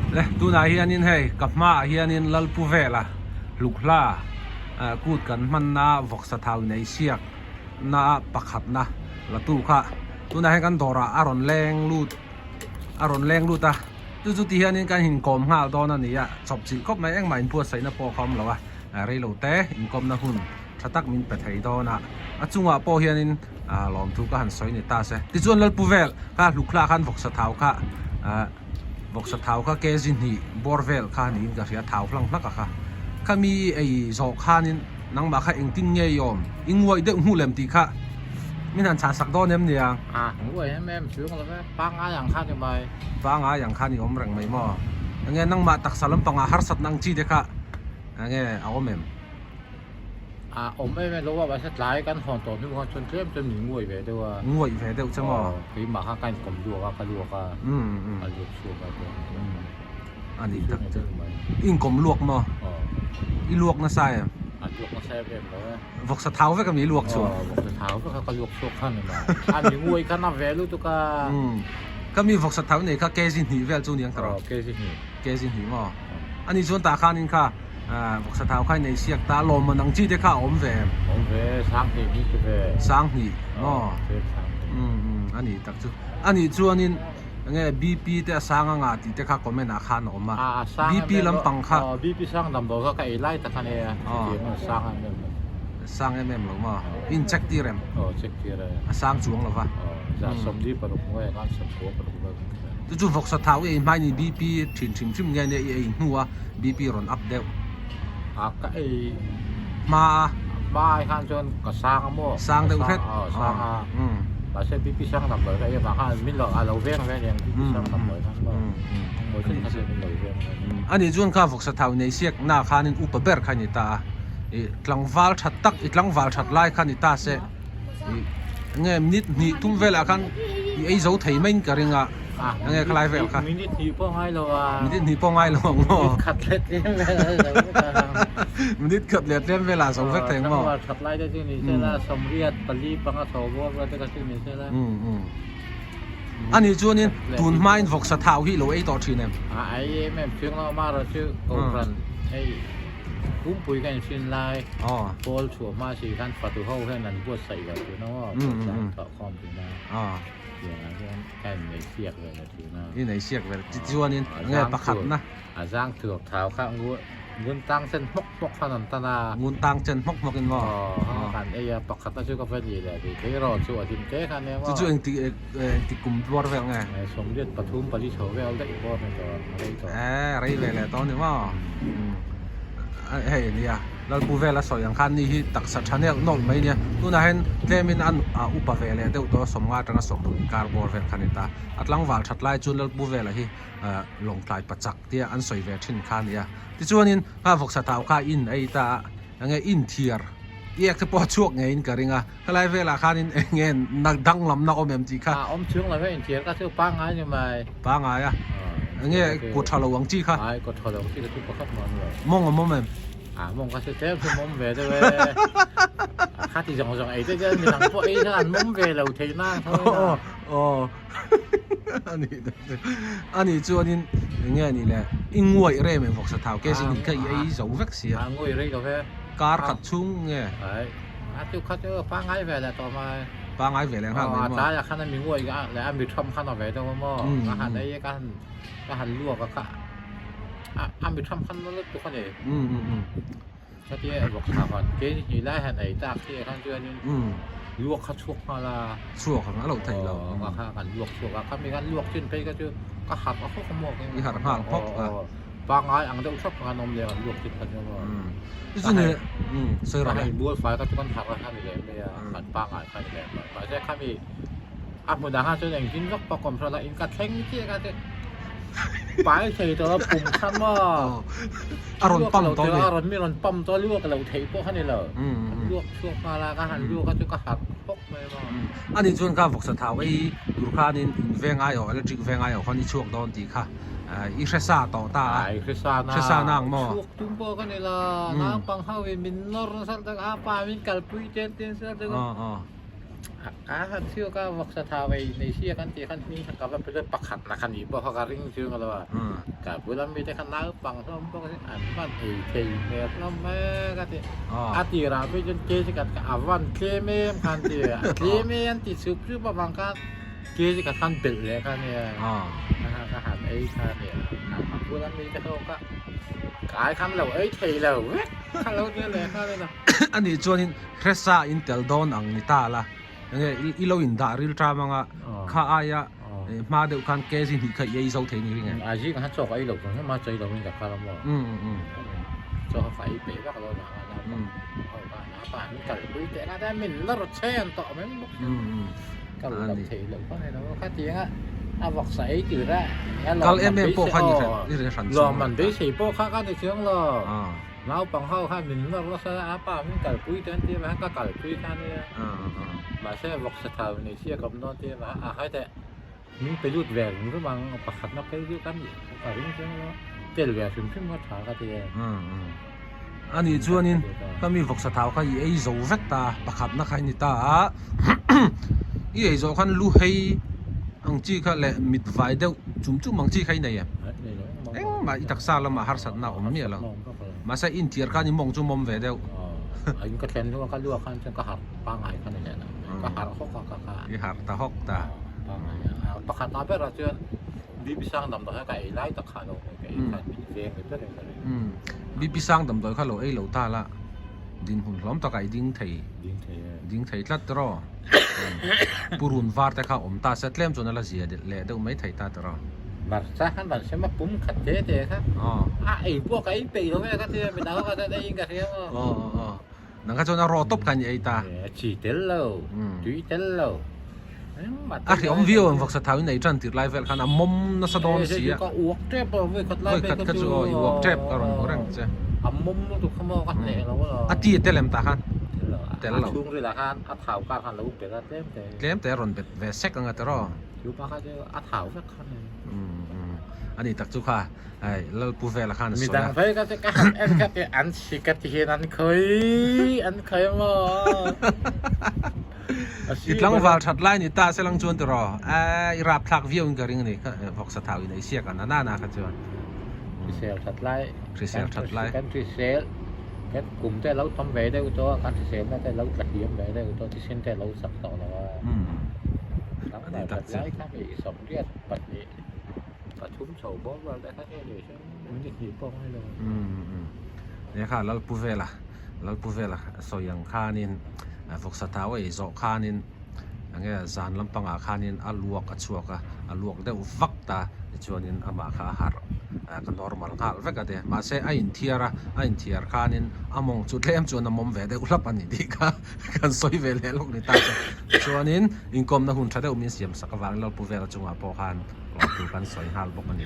Le tunah hianin hei ka hmaah hianin Lalpu vela hlukhla kut kan hmanna vawksa thau nei siak na pakhatna la tu kha tunah hian kan dawrah a rawn leng lut a rawn leng lut a chu chu ti hianin kan inkawm nghal dawn a ni a chawpchilh khawp mai engmah inbuatsaihna pawh kha awm lo a reilo te inkawmna hun tha tak min pe thei dawn a a chungah pawh hianin ah lawmthu ka han sawi ni ta se tichuan lalpu vel kha hlukhla khan vawksa thau kha ah vawksa thau kha kg hnih bawr vel kha niin ka hria thau hlang hlak a kha khami ei zawh khanin nangmah kha engtin nge i awm i nguaih deuh hmuh lem tih kha min han chhah sak dawn em nia ah nguaih em em chuang lo ve pangngai ang kha ni mai pangngai ang khan i awm reng mai maw enge nangmah taksa lampangah harsatna ang chi te kha enge a awm em. A awm em em lo a, mahse tlai kan hawn tawh hnu khan chuan tlem chuan min nguai ve deuh a. Nguai ve deuh che maw? Aw, keimah kha ka inkawm luak a, ka luak a, ka luak chhuak a chuan. A nih tak chu. I inkawm luak maw? Aw. I luak nasa em? A luak nasa em em lo e. Vawksa thau vek ami i luak chhuak? Aw, vawksa thau vek a ka luak chhuak khan ni mai. A mi nguai khan a ve lutuk a. Ka mi vawksa thau nei kha kg hnih vel chu niang ta rawh. Aw, kg hnih. Kg hnih maw? A nih chuan tah khanin kha Vawksa thau kha i nei siak ta lawmman ang chi te kha a awm ve em? Awm ve, Sanghnih min ti ve. Sanghnih maw? A nih tak chu. A nih chuanin enge BP te a sang anga tih te kha comment ah khan a awm a. BP lampang kha. BP sang damdawi kha ka ei lai tak a nia. Chutiang a sang em em lo. Sang em em lo maw? In check tir em? Aw check tir e. A sang chuang lo va. Aw zan 46 nge khan 96 vel kan hria. Chu chu vawksa thau i ei hmai ni BP thin hrim hrim nge nia i ei hnu a. BP rawn up deuh. A ka ei hma a. Hma ai khan chuan ka sang a maw. Sang deuh hret. Aw sang a. Mahse BP sang damdawi ka ei avang khan min lo a lo veng ve aniang BP sang damdawi khan maw. Mawi chin kha chu min lo veng ve aniang. Ani chuan kha vawksa thau nei siak na khanin upa ber kha ni ta a. I tlangval that tak i tlangval that lai kha ni ta se. I nge minute hnih tum velah khan i ei zo thei maiin ka ring a. Enge khalai vel kha. Minute hnih pawh ngai lo a. Minute hnih pawh ngai lo ang maw. Minute khat leh tlem vel a zo vek a. Minute khat leh tlem vel a zo vek thei ang maw. Tlangval that lai te chu ni se la sawmriat pali panga chho bawr vel te kha chu ni se la. Ani chuanin tun hmain vawksa thau hi lo ei tawh thin em? A ei em em chiang lo amaherawh chu kohhran hei pumpui ka inhrin lai pawl chhuah hma si khan fatu ho hian an buatsaih ve thin a maw pawisa an thawh khawm thin a. Tiangah hian ka innei siak ve leh thin a. I nei siak ve leh chuanin nge pakhatna. A zang thuak thau kha ngun tang chen hmawk hmawk khan an tan a. Ngun tang chen hmawk hmawk in maw? Aw kan ei a pakhatna chu ka va ni leh tih thei erawh chu a hlim te kha nia maw. Chu chu engtik engtik kum tuar vel nge? Sawmriat pathum pali chho vel daih pawh a ni tawh a rei tawh. E rei ve leh tawh a ni maw? Hei nia. Lalpu vela sawi ang khan ni hi taksa tha neuh nawlh mai nia. Tunah hian tlemin a a upa ve leh deuh tawh a, sawmnga atanga sawmruk inkar bawr vel kha a ni ta. A tlangval that lai chuan Lalpu vela hi ah lawngtlai pachak tia an sawi ve thin kha a ni a. Tichuanin kha vawksa thau kha in a ei ta a, enge inthiar i ek te pawh a chhuak ngeiin ka ring a. Helai velah khanin eng nge na danglamna awm em tih kha. A awm chhung lo ve inthiar kha chu pangngai ni mai. Pangngai a. Eng nge kut tha lo ang chi kha. Ai kut tha lo ang chi kha chu pakhat mah awm lo. Mawng a mawm em? A mawng kha chu tlem chu mawm ve deuh e. Kha ti zawng zawng ei te chuan midang pawh ei chuan an mawm ve lo thei na ang tho in a. Aw ani ani chuanin eng nge ni le i nguaih rem em vawksa thau ke zin hi kha i ei zo vek sia. A nguaih rei lo ve. Kar khat chhung nge. Ai. A chu kha chu pangngai ve leh tawh mai. Pangngai ve leh nghal mai maw? A tlaiah khan a mi nguai leh a mi tham khan a ve deuh a maw? Ka han ei a, ka han ka han luak a kha a mi tham khan na lutuk a ni. Khatia vawk thla khan keini hnih lai han ei tak chiah khan chuanin luak kha chhuak nghal a. Chhuak ang a loh theih lo. Aw kha kan luak chhuak a, khami khan luak chin phei kha chu ka harh a hawk a maw? I harh nghal hawk a. Pangngai ang deuh thap khan awm leh an luak thit kha chu maw. Chu ni sawi rawh le. Bual fai kha chu kan harh a kha ni leh mai a, kan pangngai kha ni leh mai. Mahse khami a hmunah khan chuan engtin vak pawh ka awm hran a, in ka thleng chiah kha chu pai thei tawh a pum kha maw. A rawn pam tawh a ni. A rawn mi rawn pam tawh a, luak lo theih pawh kha ni lo. Luak chhuak nghal a, ka han luak a chu ka harh hawk mai maw. Ani chuan kha vawksa thau ei tur khanin in veng aiawh, electric veng aiawh khan i chhuak dawn tih kha. I hre sa tawh ta a. I hre sa na. Hre sa na ang maw? Chhuak tum pawh ka ni la. Naupang ho in min nawr nasa tak a, pa min kalpui ten ten nasa tak a. Ka han chhiu ka vawksa thau ei nei sia kan tih khan hming kha ka va pe chuan pakhat na kha ni pawh kha ka ring chiang lo a. Ka bula mite kha naupang hlawm bawk a an van ei thei hmel hlawm mai ka ti. A tirah phei chuan kg khat kha a van tlem em kha an ti a, a tlem e an ti chhup chhup avang khan kg khat khan belh leh kha a nia. Ka han ei kha a nia. Ka bula mite ho kha kai khan lo ei thei lo vek kha lo nia leh nghal a. Anih chuanin Hresa in tel dawn ang ni ta la, enge i lo in dah ril ṭam anga kha aia hma deuh khan kg hnih kha i ei zo thei ni ring e. A zing kha chaw ka ei lo thung hlawm a, chaw ei lo in ka kal a maw? Chaw kha ka ei peih vak lo vang a naupang ho kha napa an kalpui teh na te min la rawt che an tawh mai bawk si. Kal lo thei lo kha ni lo kha tiang a a vawksa ei tur a Kal em em pawh khan i hran chuang. Lawmman beisei pawh kha ka ni chuang lo. Naupang ho khan min nawr nasa a, apa min kalpui te an ti a, ka kalpui kha ania. Mahse vawksa thau nei sia ka awm dawn ti a, a haiteh min pe lut ve rum rum ang, pakhatna phei chu ka nih ka ring chiang lo, tel ve hrim hrim kha tha ka ti e. Anih chuanin ka mi vawksa thau kha i ei zo vek ta, pakhatna kha i ni ta a, i ei zawh khan lu hei ang chi kha leh mit vai deuh chum chum ang chi kha i nei em? Engmah i taksa lamah harsatna a awm miah lo. Mahse inthiar khan i mawng chu mawm ve deuh. In ka thlen hnu a ka luak khan chuan ka harh pangngai kha ni leh lo. Ka harh hawk a ka ka. I harh ta hawk ta. Pangngai a. Pakhat ah berah chuan BP sang damdawi kha ka ei lai tak kha lo ka ei khan min veng ni ber in ka ring. BP sang damdawi kha lo ei lo ta la dinhmun hlawm takah i ding thei. Ding thei e. Ding thei tlat tiraw. Purun var te kha awm ta se tlem chuan a la zia leh deuh mai thei ta tiraw. Hmarcha khan van sem a pum khat te te kha a ei pawh ka ei peih lo e ka ti a midang kha chuan ei in ka hria maw. Aw aw aw nang kha chuan a raw tawp khan i ei ta. A chi tel lo tui tel lo engmah tel lo. A hriawm viau ang vawksa thau in ei tan tir lai vel khan a mawm nasa dawn si a. Ka uak tep a vawi khat lai vawi khat kha chu aw i uak tep ka rawn hmu reng che. A mawm lutuk kha maw ka hneh lo a. A ti tel em tah khan tel lo. A chhungril ah khan a thau kar khan lo bet a tlem te. Tlem te a rawn bet ve sek ang a tiraw. Chu pa kha chu a thau vek kha ni. Ani tak chu kha hei Lalpu vela khan a sawi a. Midang phei kha chu ka han en kha ti an si ka ti hian an khawi an khawi maw. I tlangval that lai ni ta se lang chuan tiraw i rapthlak viau in ka ring a ni kha vawksa thau in ei siak a na na kha chuan. Hrisel that lai. Hrisel that lai. Kan hrisel kan kum te lo tam ve deuh tawh a kan hriselna te lo tla hliam ve deuh tawh thisen te lo chak tawh lo a. Tlangval that lai kha mi 98 pathum chho bawr vel te kha nge ni chu minute hnih pawh ngai lo. Nia kha Lalpu vela Lalpu vela sawi ang khanin vawksa thau a ei zawh khanin enge zan lampangah khanin a luak a chhuak a a luak deuh vak ta tichuanin amah kha a harh ka normal nghal vek a tia mahse a inthiar a a inthiar khanin a mawng chu tlem chuan a mawm ve deuh hlap a ni tih kha kan sawi ve leh lawk ni ta che chuanin inkawmna hun tha deuh min siam sak avangin Lalpu vela chungah pawh khan lawmthu kan sawi nghal bawk a ni.